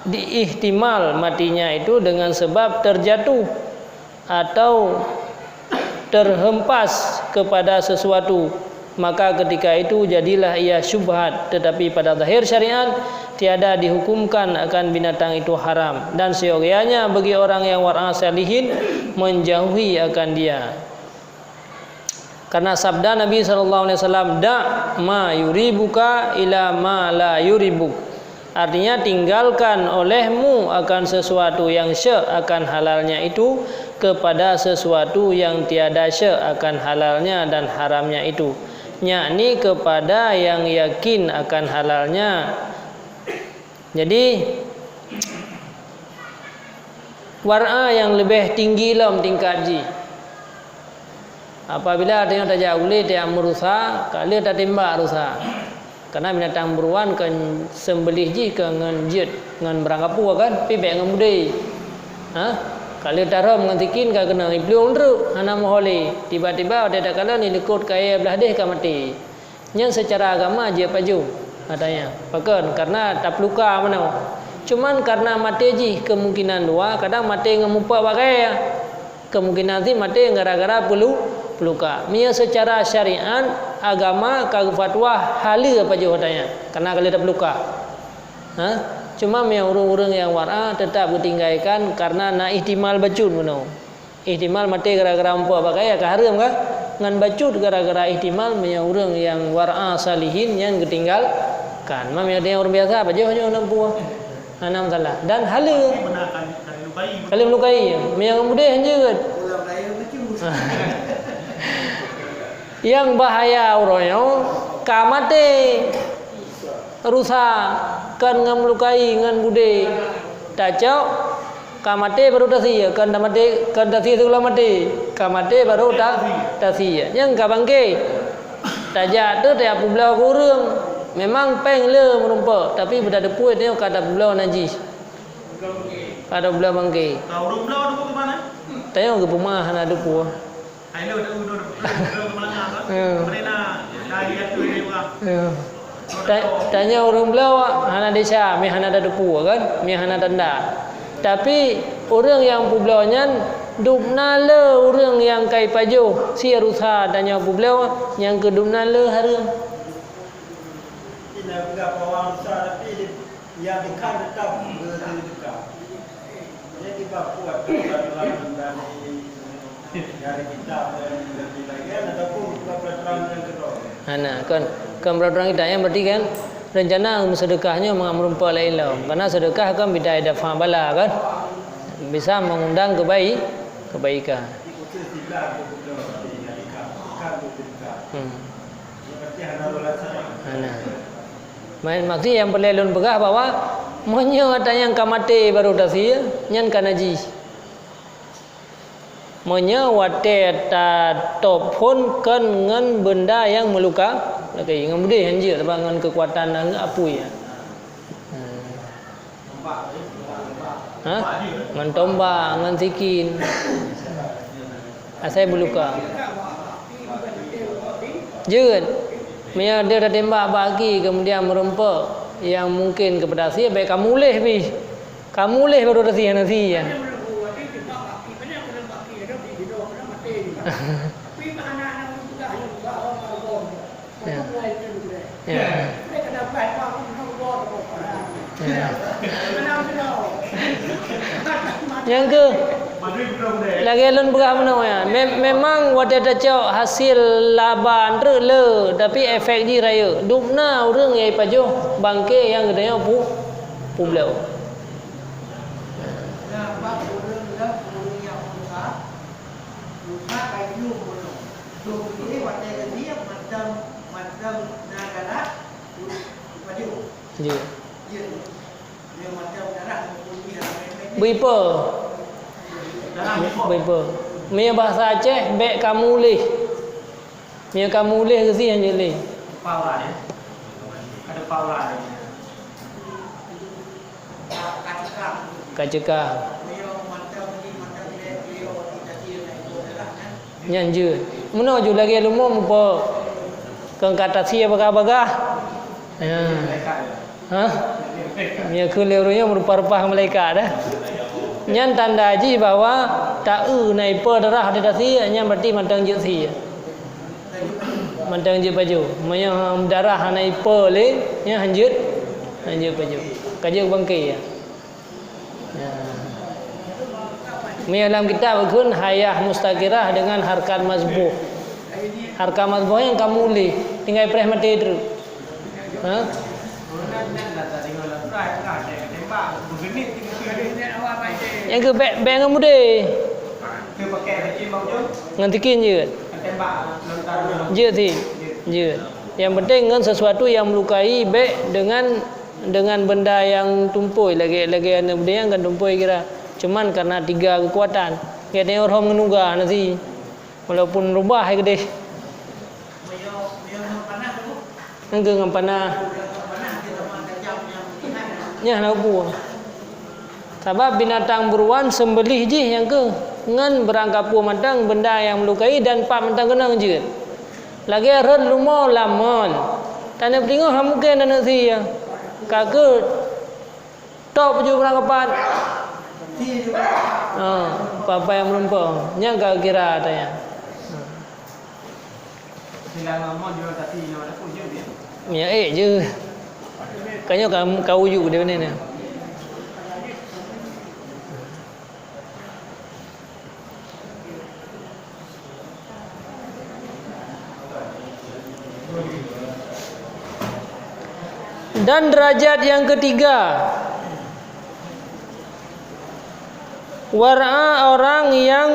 diihtimal matinya itu dengan sebab terjatuh atau terhempas kepada sesuatu, maka ketika itu jadilah ia syubhat, tetapi pada zahir syariat tiada dihukumkan akan binatang itu haram, dan seyogianya bagi orang yang war'a salihin menjauhi akan dia. Karena sabda Nabi sallallahu alaihi wasallam, "Da' ma yuribuka ila ma la yuribuk." Artinya, tinggalkan olehmu akan sesuatu yang syek akan halalnya itu kepada sesuatu yang tiada syek akan halalnya dan haramnya itu, yakni kepada yang yakin akan halalnya. Jadi, war'a nyang leubeh tinggi lom tingkat jih. Apabila tanyoe tajak u lé tajak meurusa, ka lheueh tatimbak rusa. Karena binatang buruan kon seumbeuléh jih kon ngon jeuet, ngon barang kapue kan, pih bék ngon budé. Ha? Ka lheueh tarhom ngon sikin ka keunong, iplueng treuk, hana meuho lé. Tiba-tiba watée takalon ilikot kayée blaih déh ka maté. Nyan seucara agama jeuet pajoh, katanya. Pakon? Karena tapeuruka meunoe. Cuman karena maté jih kemungkinan dua, kadang maté ngon mupat bak kayée. Kemungkinan sit maté gara-gara peulu-, peuluka. Meunyoe seucara syariat, agama ka geufatwa haleue pajoh, katanya. Karena ka lheueh tapeuluka. Ha? Cuma meunyoe ureuëng-ureuëng nyang war'a teutap geutinggaikan karena na ihtimal bacut meunoe. Ihtimal maté gara-gara mupat bak kayée ka hareuem kan? Ngon bacut gara-gara ihtimal meunyoe ureuëng nyang war'a salihin nyan geutinggalkan. Ma meunyoe ureuëng biasa pajoh nyoe na peue? Hana masalah. Dan haleue. Ka lheueh meulukai. Meunyoe ngon budé hanjeuet. Nyang bahaya uroe nyoe ka maté. Rusa, kon ngon meulukai, ngon budé. Tacok, ka maté baru tasie, kon tamaté, kon tasie sigohlom maté. Ka maté baru ta-, tasie. Nyang ka bangké. Tajak tu tajak peubloe keu ureuëng. Memang péng le meurumpok, tapi beutateupeue tanyoe ka tapeubloe najih. Ka tapeubloe bangké. Tanyoe geupeumah hana teupeue. Ya. Ya. Ta-, tanyoe ureuëng bloe hana desya, meuhana tateupeue kan, meuhana tanda. Tapi ureuëng nyang peubloe nyan dubna le ureuëng nyang kai pajoh, si rusa tanyoe peubloe nyang keu dubna le hareuem. Ina peugah bahwa rusa, tapi di-, ya, dikhan tetap bersedekah. Jadi, bapak buat peraturan dari, dari kitab dan dari lain, ataupun buat peraturan yang kedua. Hana, kan, kan peraturan kitab nyan berarti kan rencana meusedekah nyoe mangat meurumpok laén lom. Karena sedekah kan bidai dafa bala kan. Bisa mengundang kebaik-, kebaikan. Jadi, khusus kitab tu betul, jadi kitab, kitab tu sedekah. Hmm. Hana. Maksud nyang peureulée lôn peugah bahwa meunyoe ata nyang ka maté baru tasie, nyan ka najih. Meunyoe watée tatôb phon kon ngon beunda nyang meuluka, Lakèe ngon beudeh hanjeuet, sabab ngon keukuatan aneuëk apui. Ha? Ngon tombak, ngon sikin. Asai beuluka. Jeuet. Meunyoe deuh tatembak bak aki, kemudian meurumpok nyang mungken keupada sie, bèk kamuléh pih. Kamuléh baru tasie hana sie. Ya. Ya. Ya. Nyang keu, lagèe lôn peugah meunoe nyan, mem-, memang watèe tacok hasé laba treuk le, tapi efek jih rayeuk. Dubna ureueng nyang jipajoh bangke nyang geutanyoe pu-, peubloe. Jeuet. Beuipe. Beuipe. Meunyoe bahasa Aceh, bèk kamuléh. Meunyoe kamuléh geusie hanjeuet lé. Kaceuka. Nyan jeuet. Meunoe ju lagèe leumo mupo. Keu ka tasie bagah-bagah. Ha. Ha? Meunyoe kheun lé ureueng nyoe meurupa-rupa ngon malaikat, eh. Nyan tanda jih bahwa taeu na ipe darah di tasie, nyan berarti mantong jeuet sie. Mantong jeuet pajoh. Meunyoe darah hana ipe lé, nyan hanjeuet, hanjeuet pajoh. Ka jeuet bangke, ya. Ya. Meunyoe lam kitab kheun hayah mustaqirah dengan harkat masbuh. Harkat masbuh nyang ka muléh, tinggai preh maté treuk. Ha? Nyang keu bèk, bèk ngon mudé. Ngon sikin jeuet. Jeuet sit. Jeuet. Yang penting ngon sesuatu yang melukai, bèk dengan, dengan benda yang tumpôi, lagèe, lagèe aneuk beudé nyan kan tumpôi kira. Cuman karena tiga kekuatan. Geutanyoe rhom ngon uga na sit. Walaupun rubah hai keudeh. Nyang keu ngon panah. Nyan hana peue. Sabab binatang buruan seumbelih jih nyang keu ngon beurangkapeue mantong benda nyang meulukai dan pat mantong keunong jeuet. Lagèe rhot leumo lam mon. Taneuk peutingoh hana mungken taneuk sie. Ka keu Top ju beurangkapat. Ha, papai meureumpok. Nyang ka kira ata nyan. Minyak ék je. Ka nyoe ka, ka uju di mana ni? Dan derajat yang ketiga, wara orang yang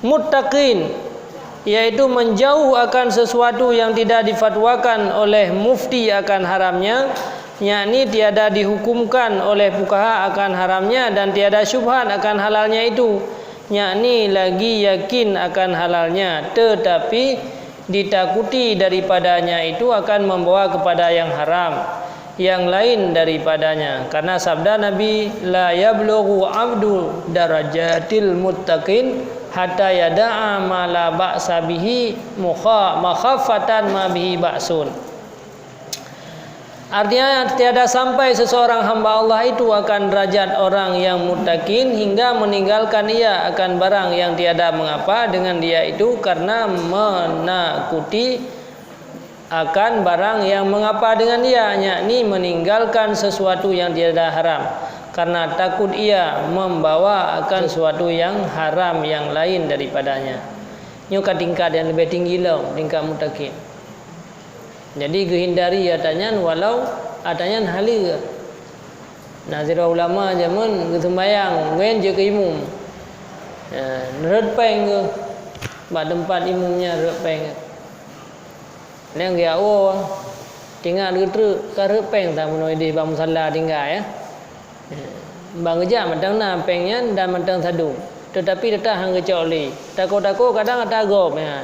muttaqin, yaitu menjauh akan sesuatu yang tidak difatwakan oleh mufti akan haramnya, yakni tiada dihukumkan oleh fuqaha akan haramnya dan tiada syubhat akan halalnya itu, yakni lagi yakin akan halalnya, tetapi ditakuti daripadanya itu akan membawa kepada yang haram, yang lain daripadanya. Karena sabda Nabi, "La yablughu abdu darajatil muttaqin hatta yada'a ma la ba'sa bihi mukha-, makhaffatan ma bihi ba'sun." Artinya, tiada sampai seseorang hamba Allah itu akan derajat orang yang muttaqin hingga meninggalkan ia akan barang yang tiada mengapa dengan dia itu karena menakuti akan barang yang mengapa dengan ia, yakni meninggalkan sesuatu yang tiada haram, karena takut ia membawa akan sesuatu yang haram yang lain daripadanya. Nyoe ka tingkat yang lebih tinggi lom, tingkat muttaqin. Jadi geuhindari ata nyan walau ata nyan haleue. Na sidroe ulama jameun geuseumbayang, ngon jeuet keu imum. Ya, rhot péng geuh bak teumpat imum nyan rhot péng geuh. Nyang geuwoe, tingat geutreuk, ka rhot péng tameunoe ideh bak musala tinggai, ya. Ban geujak mantong na péng nyan dan mantong sadum, teutapi teutap han geucok lé. Tako-tako kadang ata gob, ya.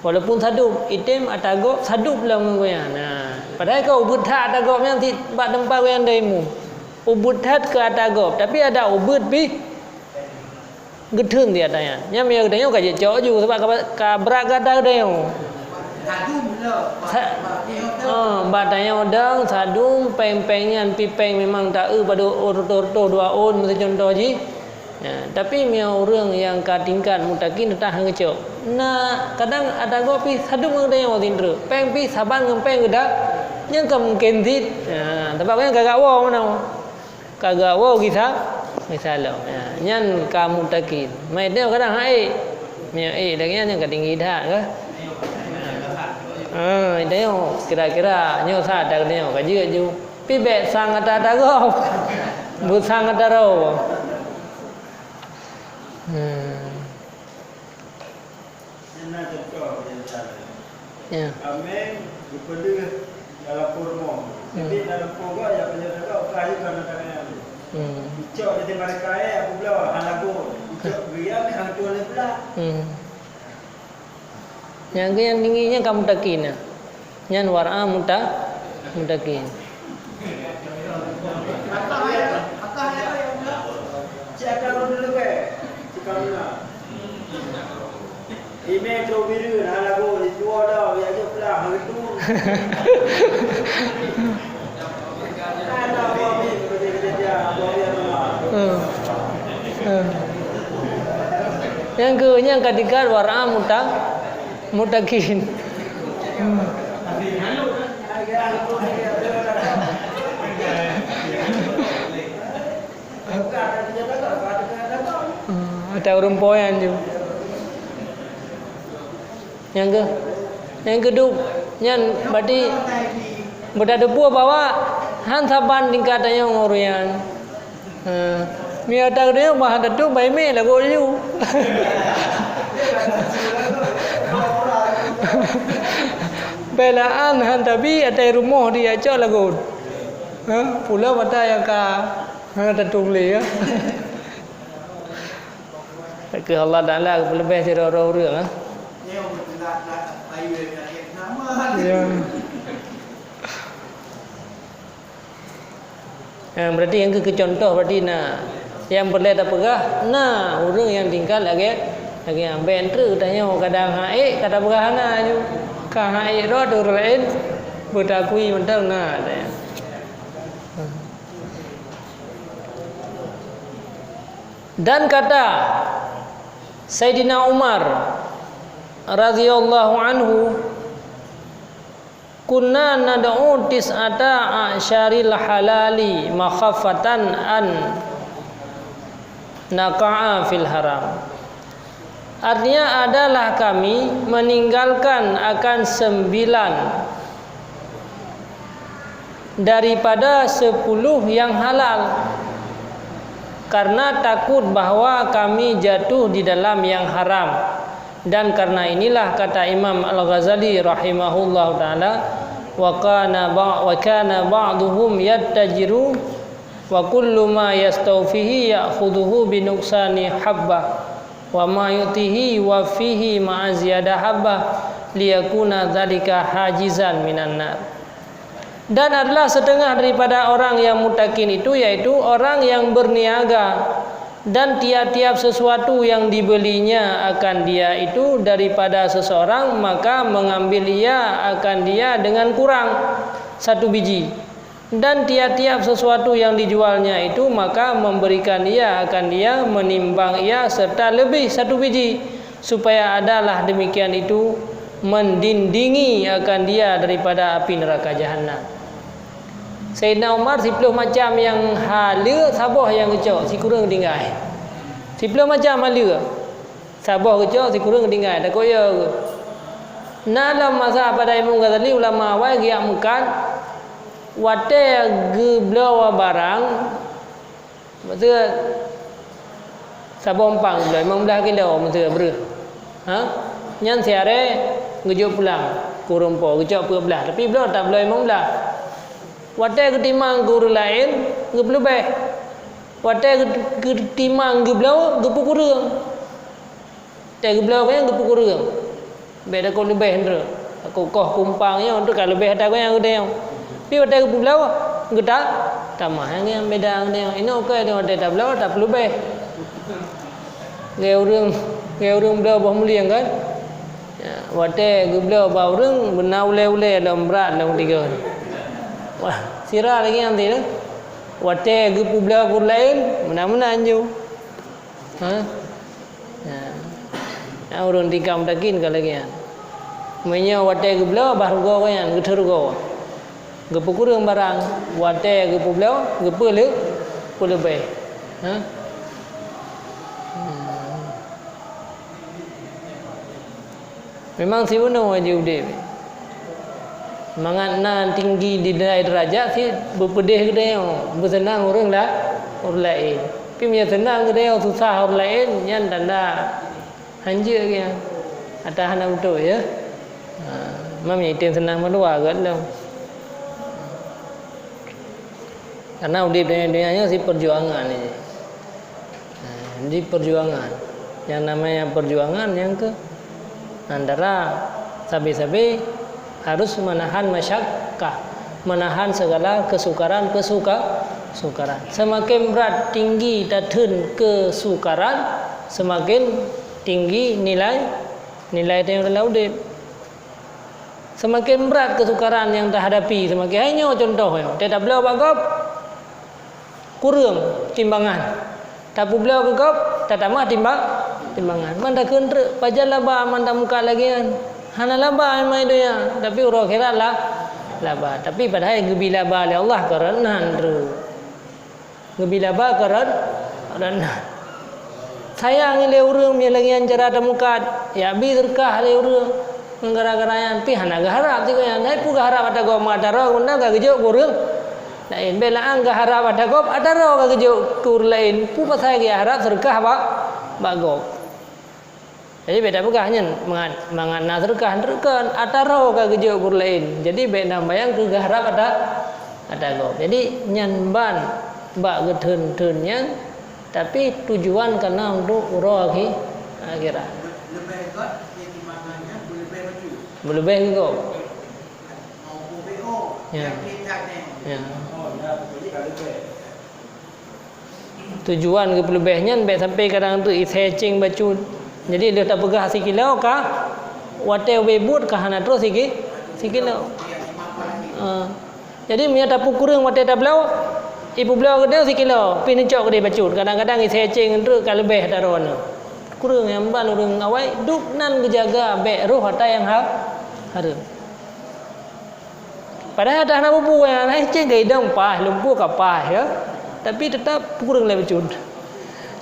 Walaupun sadub, item ata gob sadub lom ngon gobnyan. Nah, padahai ka ubeuet that ata gob nyan cit bak teumpat gobnyan daimu. Ubeuet that keu ata gob, tapi adak ubeuet pih geutheun di ata nyan. Nyan meunyoe geutanyoe ka jicok ju, sabab ka, ka brat gata geutanyoe. Sa-, oh, bak tanyoe dong, sadum, péng-péng nyan pih péng memang ta-eu padub reutôh-reutôh dua ôn, miseu cuntoh jih. Ya, tapi meunyoe ureuëng nyang ka tingkat mutakin, teutap han geucok. Na, kadang ata gob pih sadum ngon geutanyoe sidroe. Péng pih saban ngon péng geuda, nyan ka mungken cit. Ya, sabab nyan ka gak woe meunoe. Ka gak woe gisa, gisa lom. Ya, nyan ka mutakin. Mai tanyoe kadang han ék. Meunyoe ék lagée nyan, nyan ka tinggi that ka. Ha, tanyoe kira-kira nyoe sa ata geutanyoe ka jeuet ju. Pih bék sang ata-ata gob. Beusang ata droe. Hmm. Nyan na contoh, ya, misalnya. Ya. Ameng geupeuleueh dalam rumoh. Hmm. Jadi dalam rumoh ya, penyedara ukai itu anak tangan. Hmm. Ucok jadi mereka, eh, aku bilang, halago. Ucok gerian, eh, hang tuan le belah. Hmm. Nyang geuh nyang tinggi nyan ka mutakin na. Nyan war'a muta-, mutakin. Hmm. Hmm. Nyang keu nyang ka tingkat war'a muta-, mutakin. Hmm. Hmm, ata ureuëng po nyan ju. Nyang keu, nyang keuduek nyan berarti beutateupue bahwa han saban tingkat tanyoe ngon ureuëng nyan. Ha, meunyoe ata tanyoe bah han tatueng, bah imé lagot ju. Beulaan han tabi, ata rumoh di acok lagot. Ha, pulo mata nyang ka, ha, tatueng lé, ya. Keu Allah Taala geupeuleubeh sidroe-droe ureuëng, ha. Ya. Eh, berarti nyang keu contoh berarti na. Nyang peureulée tapeugah, na ureuëng nyang tingkat lagée, lagée nyan. Bék treuk tanyoe kadang han ék ka tapeugah hana ju. Ka han ék droe ateueh ureuëng laén, beutakui mantong na. Dan kata Saidina Umar radhiyallahu anhu, "Kunna nad'u tis'ata a'syaril halali makhafatan an naqa'a fil haram." Artinya adalah kami meninggalkan akan sembilan daripada sepuluh yang halal, karena takut bahwa kami jatuh di dalam yang haram. Dan karena inilah kata Imam Al-Ghazali rahimahullahu taala, "Wa kana ba-, wa kana ba'duhum yattajiru wa kullu ma yastawfihi ya'khudhuhu bi nuqsani habbah, wa ma yu'tihi wa fihi ma'a ziyada habbah, liyakuna dzalika hajizan minan nar." Dan adalah setengah daripada orang yang mutakin itu, yaitu orang yang berniaga, dan tiap-tiap sesuatu yang dibelinya akan dia itu daripada seseorang, maka mengambil ia akan dia dengan kurang satu biji. Dan tiap-tiap sesuatu yang dijualnya itu, maka memberikan ia akan dia, menimbang ia serta lebih satu biji, supaya adalah demikian itu mendindingi akan dia daripada api neraka Jahannam. Saidina Umar siplôh macam nyang haleue, saboh nyang geucok, sikureueng tinggai. Siplôh macam haleue. Saboh geucok, sikureueng geutinggai, takot yo geuh. Na lam masa pada Imam Ghazali, ulama awai geujak meukat, watée geubloe barang, maksud, saboh umpang geubloe, limong blaih kilo, maksud, breueh. Ha? Nyan siarée geujok pulang, kureueng po, geucok peuet blaih, tapi bloe tabloe limong blaih. Watée geutimang keu ureuëng laén, geupeuleubeh. Watée geu-, geutimang geubloe, geupeukureueng. Watée geubloe keu nyan geupeukureueng. Bèk takot leubeh treuk. Takot koh kumpang nyoe treuk ka leubeh ata geuh nyang geutanyoe. Tapi watèe geupeubloe, geuta-, tamah nyang beda ngon geutanyoe. Inoe keuh watèe tabloe, tapeulubeh. Lé ureueng, lé ureueng bloe boh mulieng kan? Ya, watèe geubloe bak ureueng, beuna ulèe-ulèe lom brat lom tiga. Wah, sira lagèe nyan teuh. Watèe geupeubloe keu ureueng laén, meunan-meunan ju. Ha? Ya. Ya, ureueng tingkat mutakin ka lagèe nyan. Meunyoe watèe geubloe, bah rugoe geuh nyan, geuthôt rugoe. Geupeukureueng barang, watèe geupeubloe, geupeu-, peulubeh. Ha? Hmm. Memang sibunoe jih udép. Mangat na tinggi di nilai deurajat cit beupeudeh geutanyoe, beuseunang ureueng la-, ureueng laén. Tapi meunyoe seunang geutanyoe susah ureueng laén, nyan tanda hanjeuet geuh. Ata hana beutôi, ya. Ha, mam nyan item seunang meutuah gét lom. Karena udép di donya nyoe sit peujuangan jih. Nah, jadi peujuangan. Nyang namanya peujuangan nyang keu antara sabe-sabe harus menahan masyakkah, menahan segala kesukaran, kesuka-, sukaran. Semakin brat tinggi tatheun kesukaran, semakin tinggi nilai, nilai tanyoe dalam udép. Semakin brat kesukaran nyang tahadapi, semakin, hai nyoe contoh nyoe, watèe tabloe bak gob, kureueng timbangan. Tapeubloe keu gob, tatamah timbang-, timbangan. Man takheun treuk, pajan laba man tamukat lagèe nyan. Hana laba memang donya, tapi uroe akhirat la-, laba. Tapi padahai geubi laba lé Allah karena treuk. Geubi laba karena, karena sayang lé ureueng meunyoe lagèe nyan cara tamukat, ya bi seudeukah lé ureueng ngon gara-gara nyan, pih hana geuharab sigoe nyan. Hai peue geuharab ata gob, ata droe guna ka geujok keu ureueng laén. Bèk la'ang geuharab ata gob, ata droe ka geujok keu ureueng laén. Peue pasai geuharab seudeukah bak, bak gob. Jadi bèk tapeugah nyan, mangat, mangat na seudeukah, treuk kon, ata droe ka geujok keu ureueng laén. Jadi bèk na bayang keu geuharab ata, ata gob. Jadi nyan ban bak geutheun-theun nyan, tapi tujuan kana untuk uroe akhi-, akhirat. Leubeh gét, ya, timbangan nyan, leubeh bacut. Leubeh keu gob. Ya. Ya. Tujuan geupeulubeh nyan bèk sampai kadang tu isé céng bacut. Jadi lheueh tapeugah sikilo ka, watèe ubé buet ka hana troh siki-, sikilo. Ha. Jadi meunyoe tapeukureueng watèe tabloe, ipeubloe geutanyoe sikilo, pih neucok keudéh bacut. Kadang-kadang isé céng treuk ka leubeh taroe nyoe. Kureueng nyang ban ureueng awai, dub nan geujaga bèk roh ata nyang ha-, hareuem. Padahai ata hana bubu nyan, hai céng ka idong paih, lumpur ka paih, ya. Tapi teutap kureueng lé bacut.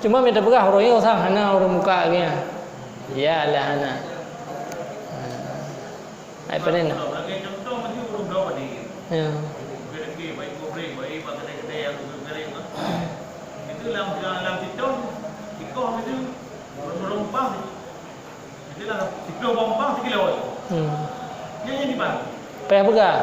Cuma meunyoe tapeugah uroe nyoe sang hana ureueng muka geuh nyan. Ya Allah hana. Ha. Ai panen. Ya. Itu lam, lam sitong, ikoh itu. Itulah siplôh bompang sikilo. Hmm. Nyan nyang diban. Payah peugah.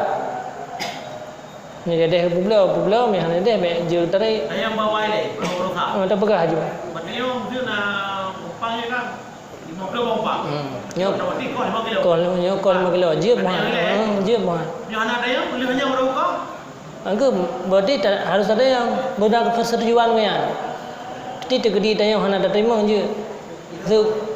Nyoe jadeh peubloe, peubloe, meuhana deh bèk jeuet tarék. Ayam bawai lé, bawai rosak. Oh, tapeugah aju. Berarti nyoe mungkin, ah, bompang nyoe kan lima puluh bompang. Hmm. Nyoe berarti koh lima kilo. Koh, nyoe koh lima kilo. Jeuet meuhan. Berarti nyoe lé. Hmm, jeuet meuhan. Nyoe hana ada yang boleh hanya berapa? Angka berarti ta-, harus ada yang beuna persetujuan ngon nyan. Pasti teukeudi tanyoe hana tateurimong jeuet. Zuk.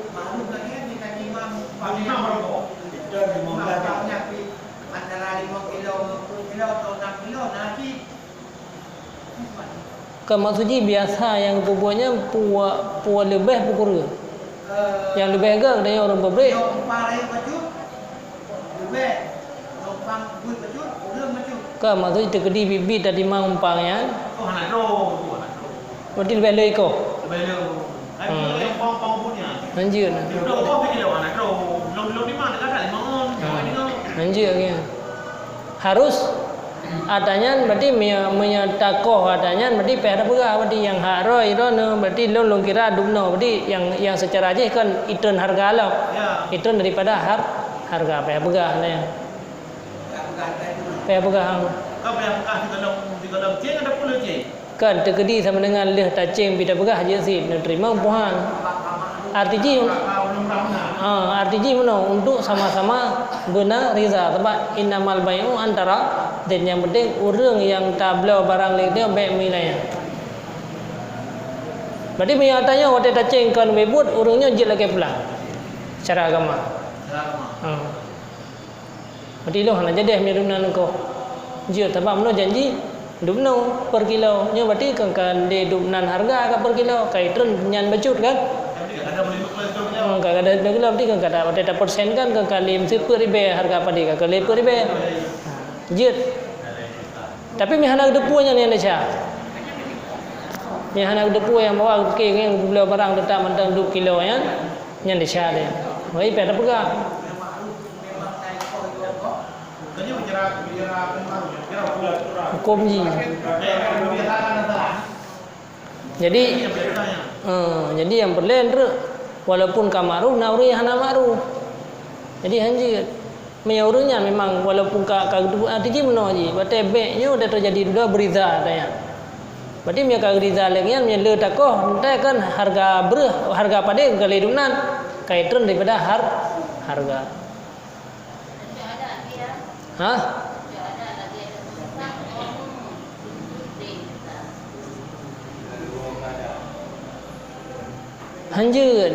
Kan maksud jih biasa nyang geupeubuet nyan peue, peue leubeh peue kureueng. Nyang leubeh gét geutanyoe ureueng pabrék. Ka maksud jih teukeudi biet-biet tatimang umpang nyan. Oh, hana droe, hana droe. Berarti leubeh le ikoh. Leubeh le. Hmm. Hanjeuet na. Hmm. Hanjeuet nyan. Harus ata nyan berarti meunyoe, meunyoe takoh ata nyan berarti payah tapeugah, berarti nyang hak roh, droeneuh, berarti lôn, lôn kira dubnoe, berarti nyang, nyang secara jih kan itreun hareuga lom. Ya. Itreun daripada har-, hareuga payah peugah ata nyan. Payah peugah. Ka payah peugah sigohlom, sigohlom céng ataupun le céng? Kan teukeudi sama dengan lheueh tacéng pih tapeugah jeuet cit, neuteurimong puhan. Arti jih, Ha, arti jih meunoe, untuk sama-sama beuna riza. Sabab innamal bai'u antara, dan nyang penting ureuëng nyang tabloe barang lé geutanyoe bék meuilée. Berarti meunyoe tanyoe watée tacéng kon ubé buet, ureuëng nyoe jeuet lakée pulang secara agama. Ha. Berarti lôn hana jadeh meunyoe dumnan koh. Jeuet, sabab meunoe janji dumnoe per kilo. Nyoe berarti kon ka lé dumnan harga ka per kilo, ka itreun nyan bacut kan? Hmm, ka gadôh dua kilo berarti kon ka watée tapersen kan, kon ka lé meusipeue ribée harga padé, ka lé peuet ribée. Ha, jeuet. Tapi meuhana geuteupeue nyan nyang desya. Meuhana geuteupeue nyang bahwa oke, nyang geubloe barang teutap mantong dua kilo nyan, nyan desya deh. Wah, ié pih tapeugah. Hukum jih. Jadi, eh, jadi nyang peureulée treuk, walaupun ka ma'ruf, na ureuëng hana ma'ruf. Jadi, hanjeuet. Meunyoe ureuëng nyan memang walaupun ka, ka geuduek hati jih meunoe jih, watée bék nyoe udah teujadi dudoe beuriza tanya. Berarti meunyoe ka geuriza lé nyan, meunyoe le takoh, entah kan harga breueh, harga padé ka lé dumnan, ka itreun daripada har, harga. Ha? Hanjeuet.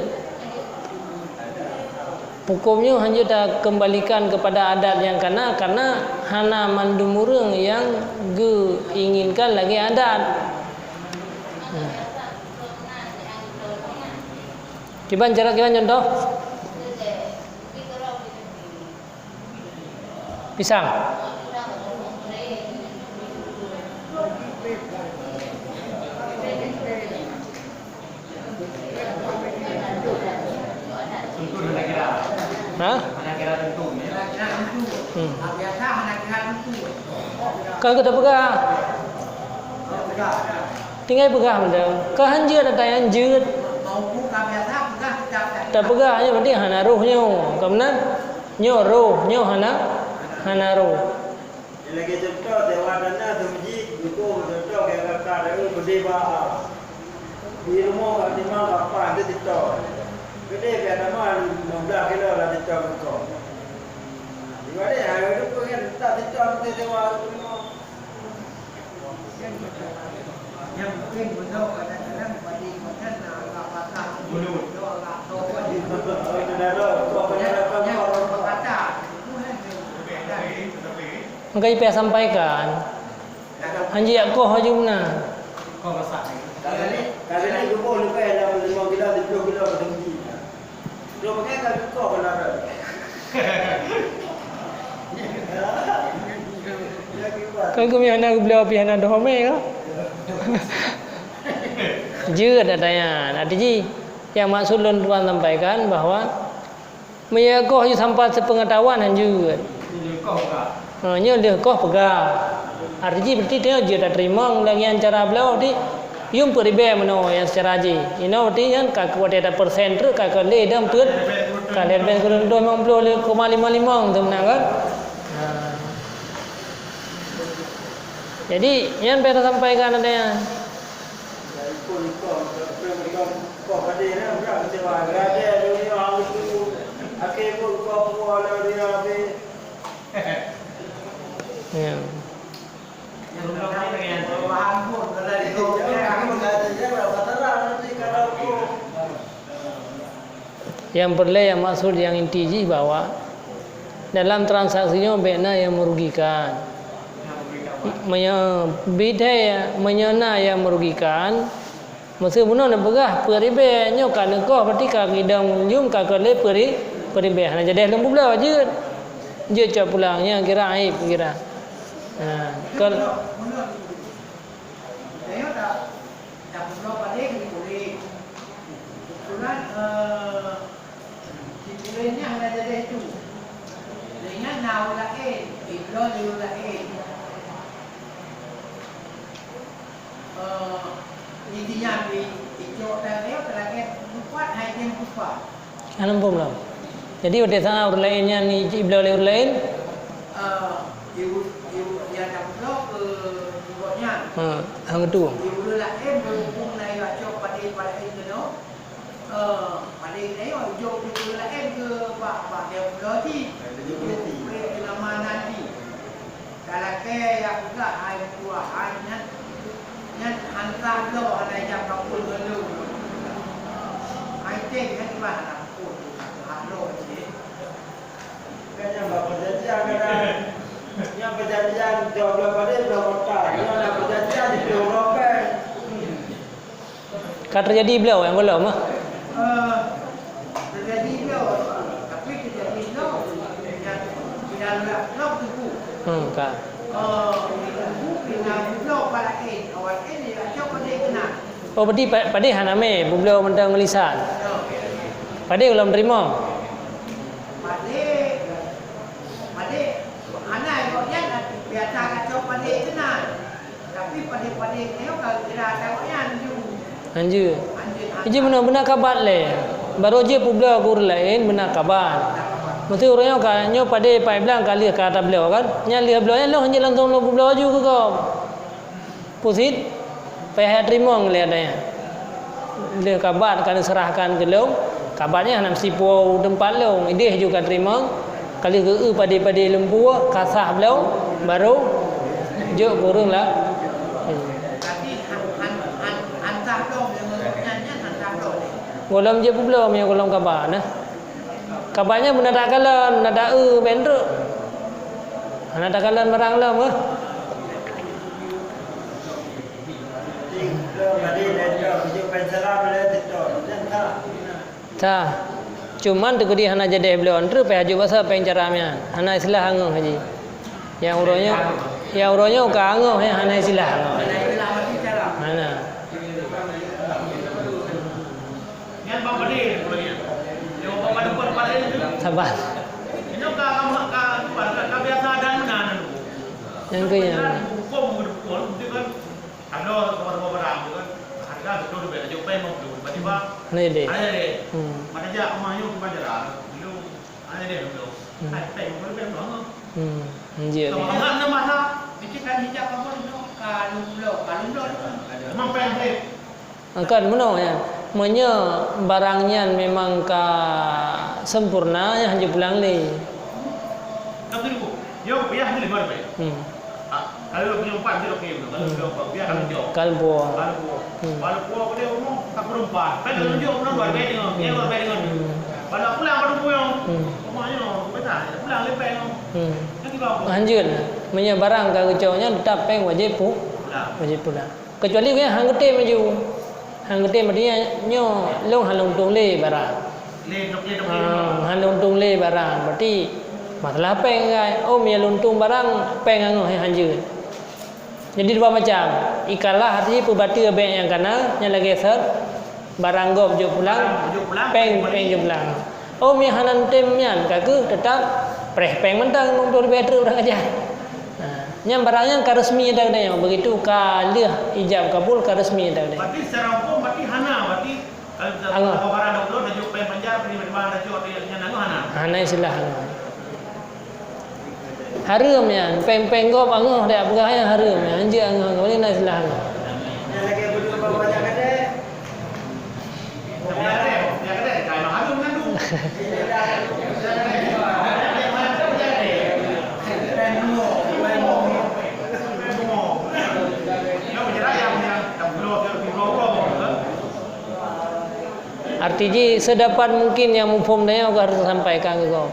Huköm nyoe hanjeuet takeumbalikan keupada adat nyang kana, karena hana mandum ureuëng nyang geuinginkan lagée adat. Hmm. Kiban cara, kiban contoh? Pisang. Ha? Hmm. Ka geupeugah. Tinggai peugah mantong. Ka hanjeuet ata nyang jeuet. Tapeugah nyoe berarti hana roh nyoe. Ka meunan? Nyoe roh, nyoe hana, hana roh. Lagée contoh, dewan dana seumeujid, jukung contoh, kaya kata, deungon beudé ba. Di rumoh ka timang ka paih teuh tito. Beudé pih tamah lima belas kilo lah tito beuko. Di badé, hai, dukung kan, tak tito beudé dewa rumoh. Maka ipih sampaikan. Hanjeuet jak koh laju meunan. Kali ni geuboh leubeh lam limong kilo, tujoh kilo, Kan kami hana geubloe pih hana dohome ka. Jeuet ata nyan. Arti jih, nyang maksud lôn tuan sampaikan bahwa meunyoe koh ju sampai sepeungatahuan han jeuet. Ha, nyoe lheueh koh peugah. Arti jih berarti tanyoe jeuet tateurimong lagée nyan cara bloe di Yum peuet ribée meunoe nyang seucara jih. Inoe watée nyan ka, watée tapersen treuk ka keu lé dong peuet, ka lheueh leubeh kureueng dua limong ploh lé koma limong limong tu meunan kan? Ha. Jadi, nyan payah tasampaikan ata nyan. Ya. Nyang peureulée nyang maksud nyang inti jih bahwa dalam transaksi nyoe bék na nyang merugikan. Meunyoe bidai, meunyoe na nyang merugikan, meuseu bunoe neupeugah peuet ribée nyoe ka neukoh, berarti ka gidong jum ka keu lé peuet ri-, peuet ribée. Hana jadeh lôn peubloe jeuet. Jeuet cok pulang, nyan kira aib kira. Ha, kal- Tanyoe ta-, tapeutroh padé keu sikureueng. Keubeutulan, eh, sikureueng nyan hana jadeh tu. Lé nyan na ureueng laén, jibloe lé ureueng laén. Eh, inti nyan di, dicok tanyoe teulakée tupat hai tem tupat. Hana muphom lom. Jadi, watée saát ureueng laén nyan jibloe lé ureueng laén? Ah, ibu, ibu nyang tabloe keu gobnyan. Ha, hang tu. Ibu laén berhubung na yue cok padé ureueng laén keunoe. Paling nyoe jok di ureueng laén keu bak, bak dia pula jih. Jok di ureueng nama nanti. Talakée jak peugah hai meutuah hai nyan, nyan hantar bloe hana jak kapul ngon lôn. Hai teng nyan bah hana kapul, hak lôn cit. Kan nyang bak perjanjian kadang. Nyang perjanjian dua belas Padé, dua kota. Nyang na perjanjian di Pulau Rompeng. Ka teujadi bloe nyang gohlom ah. Eh, teujadi bloe, tapi teujadi bloe nyang, nyang bloe tuhu. Hmm, ka. Eh, tuhu pinah bloe pala eh, awak eh, dia cok pada kena. Oh, berarti pa-, padé hana mé, peubloe mantong lisan. Padé ulôn teurimong. Padé, padé hana, gobnyan biasa ka cok padé keunan. Tapi padé-padé nyoe ka kira ata gobnyan ju. Hanjeuet. Hanjeuet. Iji meunoe beuna kabat lé. Barô jeuet peubloe keu ureueng laén beuna kabat. Meusti ureueng nyoe ka, nyoe padé paih blang ka lheueh ka tabloe kan. Nyan lheueh bloe nyan lôn hanjeuet langsong lôn peubloe ju keu gob. Pusit, payah teurimong lé ada nyan. Lheueh kabat ka neuseurahkan keu lôn, kabat nyan hana meusipo u teumpat lôn, idéh ju ka teurimong, ka lheueh geu-eu padé-padé lumpue, ka sah bloe, barô jok keu ureueng la-, hmm. Gohlom jeuet peubloe meunyoe gohlom kabat na. Kabat nyan beuna takalon, beuna taeu, bék treuk. Hana takalon barang lom, eh. Tha. Cuman teukeudi hana jadeh bloe treuk, payah jok basa péng cara nyan. Hana istilah angoh haji. Nyang uroe nyoe, nyang uroe nyoe ka angoh, eh, hana istilah angoh. Hana. Nyan bang Fadil, nyan bang Fadil, Fadil. Sabar. Nyoe ka, ka, ka, ka, ka biasa adan meunan. Nyang keu nyan. Hukum, hukum, hukum kan. Ada, ada barang tu kan. Harga betul, betul, betul, betul, tiba-tiba. Ni deh. Ada deh. Hmm. Mana jak rumah nyoe, tiba jalan. Dulu, ada deh, dulu. Hmm. Hai, peng, peng, peng, peng. Hmm. Jeuet. Sama-sama nama ha. Bikin kan hijab apa ni? Kalung lo, kalung lo tu kan. Memang peng, peng. Kan meunoe nyan, meunyoe barang nyan memang ka sempurna, nyan hanjeuet pulang lé. Ka teurimong. Yo, payah ni lima ribèe. Hmm. Ah, kalau punya empat, dia okey. Kalau Hmm. punya empat, biar kalau Hmm. jauh. Kalau buah. Kalau buah. Hmm. Kalau buah boleh umur tak berempat. Kan kalau Hmm. jauh, umur dua ribèe dengan. Dia dua ribèe dengan. Hmm. Kalau pulang baru pulang. Hmm. Rumahnya, rumah tak, pulang lepas. Hmm. Kan tiba apa? Hanjeuet. Meunyoe barang ka geucok nyan, tetap peng wajéb pu-, Pulang. wajéb pulang. Keucuali gobnyan han geutem laju. Han geutem, artinya nyoe lôn han lôn tueng lé barang. Lé, lé, lé, lé, lé. Ha, han lôn tueng lé barang. Berarti masalah peng kan. Oh, meunyo lôn tueng barang, peng angoh nyan hanjeuet. Jadi dua macam. Ikalah artinya peubateue bèk nyang kana, nyang lagèe sot. Barang gob jok pulang, Barang jok pulang, peng, peng peng jok pulang. Oh, mi hana tem nyan, ka keuh tetap preh peng mantong limong ploh ribèe treuk ureueng aja. Ha, nyan barang nyan ka resmi ata geutanyoe, begitu ka lheueh ijab kabul ka resmi ata geutanyoe. Berarti secara hukum berarti hana, berarti kalau kita Angoh. Bawa barang dua puluh, dah jok peng panjang, tiba-tiba dah jok, ata nyan angoh hana. Hana istilah angoh. Hareuem nyan, peng-peng gob angoh dak peugah nyan hareuem nyan, hanjeuet angoh, angoh ni na istilah angoh. Arti jih, sedapat mungkin nyang muphom tanyoe harus sampaikan keu gob.